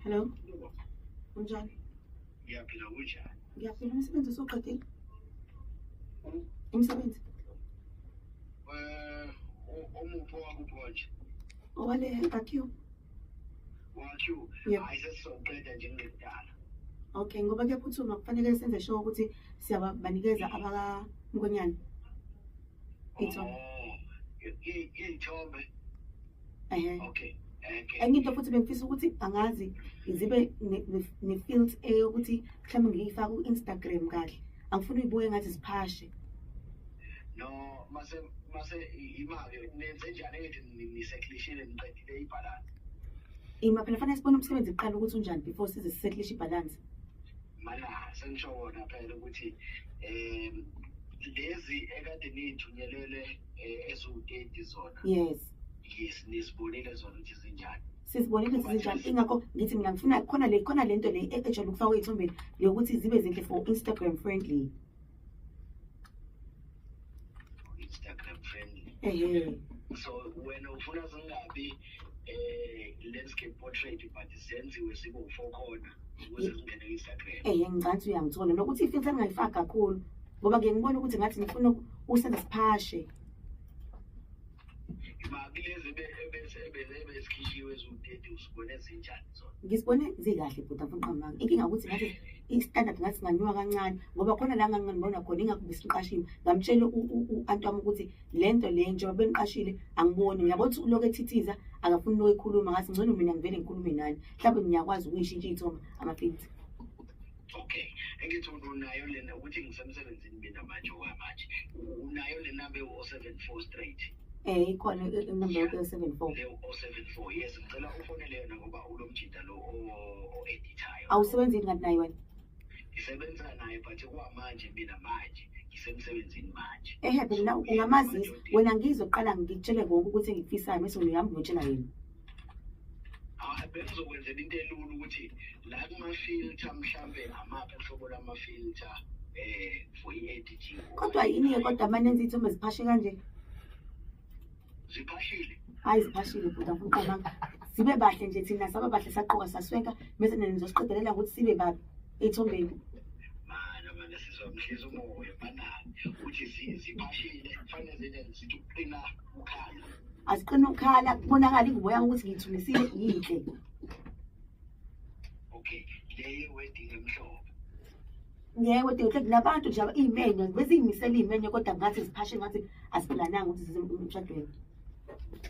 Hello, unjani? Ngiyaphila, kunjani? Ngiyaphila. Umsebenzi usuqedile? Umsebenzi? Omuphi, owakuphi manje? Owale kaQ. Wa-Q? Yebo. Hayi, sesizoqeda nje ngekudala. Okay, ngoba kuyaphuthuma, kufanele senze sure ukuthi siyabanikeza abakaMkonyane iy'thombe. Oh, iy'thombe. Ehhe. Okay. Okay. Enye into futhi bengifisa ukuthi angazi zibe ne-filter eyokuthi mhlawumbe ngiyifake ku-Instagram kahle. Angifuni uyibuke ngathi ziphashe. No, mase imake nenze njani, engithi niseklishile, niqedile ibhalansi? Ima phela, fanele sibone umsebenzi kuqala ukuthi unjani before size siseklishe ibhalansi. Mana sengisho kona phela ukuthi lezi ekade niyithunyelele eziwu-30 zona. Yes. Yes, nizibonile zona ukuthi zinjani? Sizibonile ukuthi zinjani, ingakho ngithi mina ngifuna khona le nto le ejwayele ukufakwa ey'thombeni yokuthi zibe zinhle for Instagram friendly. Instagram friendly? Ehhe. So wena ufuna zingabi landscape, portrait, but zenziwe zibe u-four corner ukuze zingene ku-Instagram? Ehe, ngicathi uyangithola nokuthi i-filter ngingayifaki kakhulu ngoba ngike ngibone ukuthi ngathi ngifuna usenza siphashe. Ma kulezi ebezikhishiwe eziwu-30, usibone zinjani zona? Ngizibone zikahle bhuti, angifuni uqamba, inkinga ukuthi ngathi i-standard ngathi singanyuka kancane ngoba khona la ngangibona khona, ingakho besiqashiwe. Ngamtshela u-anti wami ukuthi le nto le njengoba beniqashile angiboni, ngiyabona ukuthi ulokhu ethithiza, akafuni lokhu ekhuluma. Ngathi ngcono mina ngivele ngikhulume nani, mhlawumbe ngiyakwazi ukuyishintsha iy'thombe, ama-filter. Okay, engithi unayo lena ukuthi ngisemsebenzini mina manje, okwamanje unayo le number ewu-074 straight? Ikhona inamba yo-74. Leyo 074, yes. Ngicela ufonele yona ngoba ulomjida lo o-edithayo. Awusebenzini kanti naye wena? Ngisebenza naye, but kwamanje mina manje ngisemsebenzini manje. Ehe, phela ungamazisa wena, ngizoqala ngikutshele konke ukuthi engikufisayo bese uyahamba uyotshela yena. Hayi, bengizokwenzela into elula ukuthi la kuma-filter, mhlambe amaphi uhlobo lwama-filter for i-editing. Kodwa yini-ke kodwa manenza iy'thombe ziphashe kanje? Ziphashile? Hayi, ziphashile bhuti, angifuni uqamanga. Sibe bahle nje thina, saba bahle, saqoka, saswenka, bese nina nizosiqedelela ngokuthi sibe babi ey'thombeni. Mana mana, sizomhlisa umoya mana, uthi ziphashile, kufanele zenze zithi ukuqina ukhala. Aziqina ukhala, kubonakala ingubo yami ukuthi ngiyithumisile yinhle. Okay, le ye-wedding emhlophe? Yebo, dekuhle kunabantu nje iy'menyo beziyimisela iy'menyo, kodwa ngathi ziphashe, ngathi asiplananga ukuthi zize emshadweni.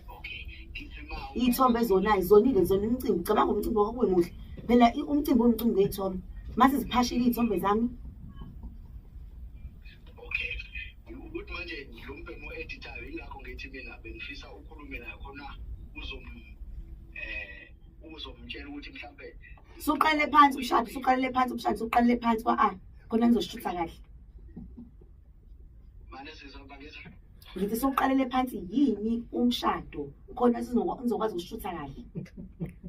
Okay, ngithi ma Iy'thombe zonayo zonile zona umcimbi, cabanga umcimbi wakwakuyimuhle phela, umcimbi umcimbi ngey'thombe, mase ziphashile iy'thombe zami. Okay, ukuthi manje lo mbhemu o-edithayo, ingakho ngithi mina bengifisa ukhulume naye khona uzom eh uzomtshela ukuthi mhlambe Suqalele phansi umshado, suqalele phansi umshado, suqalele phansi kwa-A khona nizoshutha kahle. Mane sizobangeza. Ngithi suqalele phansi yini umshado khona nizokwazi ukushutha kahle.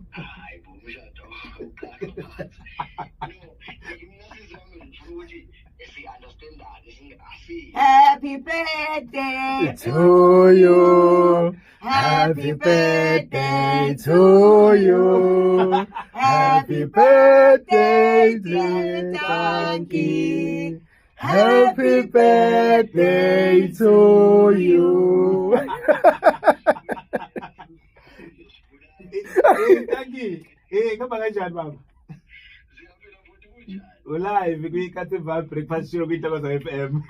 Hayi bo, umshado uqala phansi? No, mina sizami ngifuna ukuthi si-understandane, asi Happy birthday to you. Happy birthday to you. Happy birthday, dear Dankie. Happy birthday to you. Hey, Dankie. Hey, kuhamba kanjani baba? Ziyaphila futhi, kunjani? U-live kwi-Katsi Vibe Breakfast Show kwiNtokozo FM. No,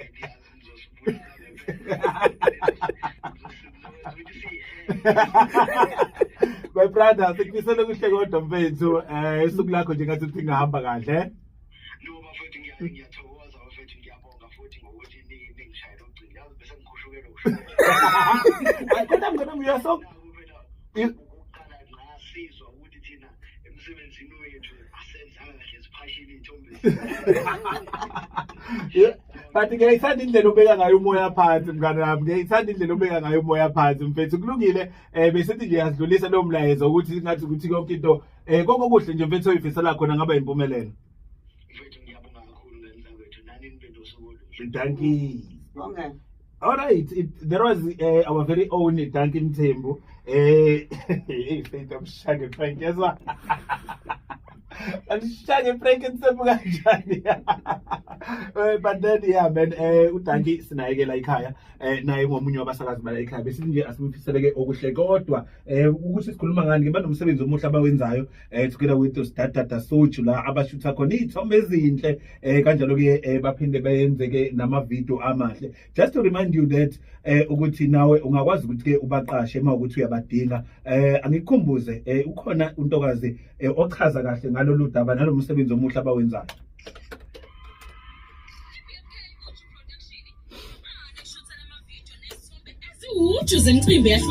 ngiyazi nizosibulala ngempela. Ngizothi siye. My brother, sikufisela okuhle kodwa mfethu. Usuku lakho nje ngathi ukuthi ngahamba kahle. No bafethu, ngiyathokoza bafethu, ngiyabonga futhi ngokuthi ningishayele ucingo. Yazi bese ngikhushukelwe ushukela. Kodwa mngani wami uyaso Naku phela ukuqala ngasizwa ukuthi thina emsebenzini wethu asenzanga kahle, siphashile iy'thombe. Yeah, but ngiyayithanda indlela obeka ngayo umoya phansi mngani wami. Ngiyayithanda indlela obeka ngayo umoya phansi mfethu. Kulungile, besithi nje yasidlulisa lowo mlayezo ukuthi ngathi ukuthi yonke into konke okuhle nje mfethu oyifisela khona ngaba impumelelo. Mfethu, ngiyabonga kakhulu ngane zakwethu, nani nibe nosuku oluhle. Dankie. Bonke. All right, there was our very own Duncan Mthembu. Hey, Faith, I'm shagging Frank. Yes, I'm shagging Frank Mthembu kanjani? But then yeah man, uDanki sinaye ke la ekhaya, naye ngomunye wabasakazi bala ekhaya. Besithi nje asimfiseleke okuhle, kodwa ukuthi sikhuluma ngani ke, banomsebenzi omuhle abawenzayo together with Sidadada Soju, la abashutha khona iy'thombe ezinhle, kanjalo ke baphinde benze ke nama-video amahle. Just to remind you that ukuthi nawe ungakwazi ukuthi ke ubaqashe uma ukuthi uyabadinga. Angikukhumbuze, ukhona untokazi ochaza kahle ngalolu daba nalo msebenzi omuhle abawenzayo. Uju zemicimbi.